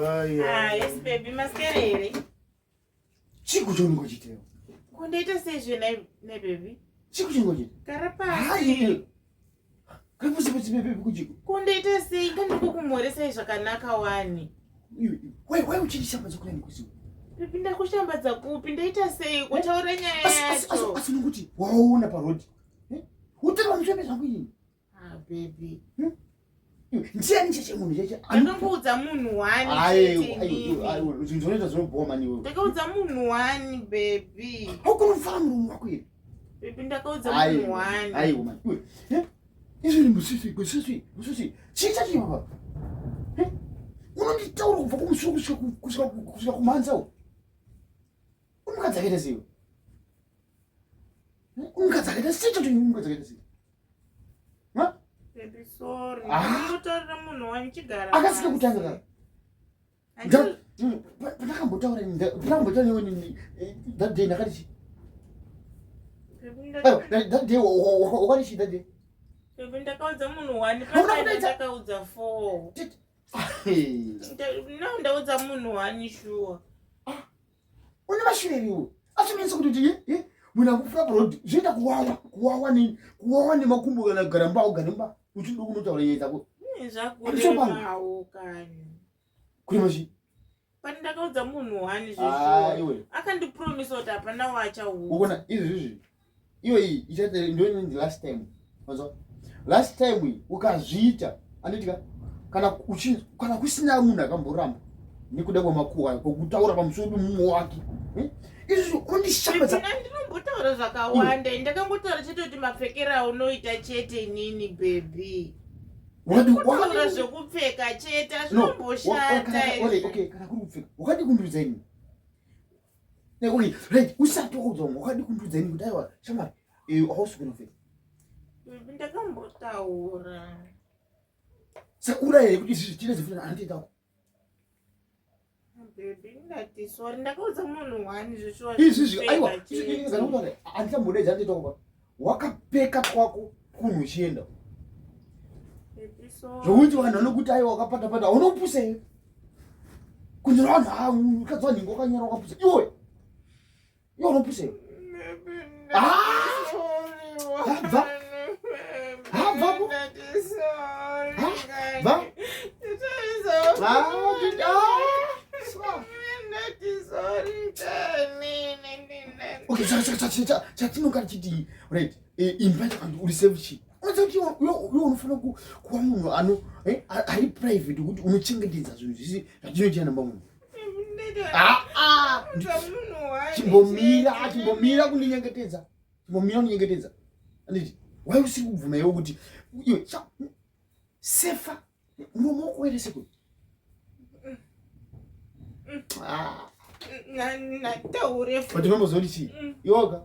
Ah, yes baby, maskere here. Chii chaunenge uchiita iwe? Kundoita seizve nhai nhai baby. Chii chaunenge uchiita? Gara pasi. Hai. Gara pasi pasi baby kuchiko. Kundoita sei kandiri kukumhoresai zvakanaka wani. Iwe why why uchindishambadza kudai nekuziva? Baby ndakushambadza kupi? Ndaita sei? Kutaura nyaya yacho. Asi nokuti waona paroad. Eh? Utari pamusoro pezvangu inini. Ah, baby. Hmm? Ndiani cheche munhu cheche? Ndakangoudza munhu wani. Aiwa, zvinhu zvinoita zvinobhowa mani iwewe. Ndakaudza munhu wani baby. Haukona kufara murume wako here? Baby ndakaudza munhu wani. Aiwa mani. Iwe. Eh? Izvi ni musisi, musisi, musisi. Chii chacho baba? Eh? Unonditaura kubva kumusoro kusvika kusvika kusvika kumhanza uko. Unokadzi akaita sei? Unokadzi akaita sei chacho unokadzi akaita sei? Baby sorry. Ah. Ndinotaurira munhu wani chigara. Akasika kutanga ka. Pandakambotaura pandakambotaura newe nini eh, that day ndakati chi. That day wakati chi that day. Baby ndakaudza munhu wani pamwe ndakaudza 4. No ndaudza munhu wani sure. Ah. Une mashure iwe. Asi unonetsa kuti kuti eh munhu akupfuura paroad zvinoita kuwawa kuwawa ne kuwawa nemakumbo kana kugara mumba ugare mumba uchida kunotaura nyaya dzako. Zvakuremawo kani. Kurema chii? Pani ndakaudza munhu wani zveshuwa. Ah, Akandipromisa kuti hapana waachauudza. Ukona izvi izvi. Iwe iyi ichaita ndo inonzi last time. Wanzwa? Last time iyi ukazviita anditika kana uchi kana kusina munhu akamboramba nekuda kwemakuwa kwekutaura pamusoro pemumwe wake. Eh? Izvi unondishambadza. Mina ndinombotaura zvakawanda. Ndakangotaura chete kuti mapfekero aunoita chete inini baby. Kutaura zvekupfeka chete azvinomboshata izvi. Okay, kana kuri kupfeka. Wakadi kundiudza ini. Okay, right, usati waudzwa mwa wakadi kundiudza ini kuti aiwa shamwari, eh hausi kunopfeka. Ndakambotaura. Saka here kuti izvi tine zifuna andiita Baby, ndati sorry ndakaudza munhu one zveshuwa. Izvi izvi aiwa, izvi kana kutaura andichambodaidza andiita kuba. Wakapfeka kwako kunhu uchienda. Zvokuti vanhu vanokuti aiwa wakapata pata unopusa here? Kunzira vanhu ah mukadzi wanhingi wakanyara wakapusa. Iwe. Iwe unopusa here? Ah! Habva. Habva. Habva. Okay, chatinonga tichiti right eh, imba uri safe chii unoziva kuti iwe unofanira kuva munhu ano eh, ari private kuti unochengetedza zvinhu zvese zvatinoita namba munhu ah, ah. Chimbomira chimbomira kundinyengetedza chimbomira kundinyengetedza anditi wai usiri kubvuma iwe kuti iwe sefa muromo wako waita sekuru ah. Nataure but unomboziva kuti chii iwoga.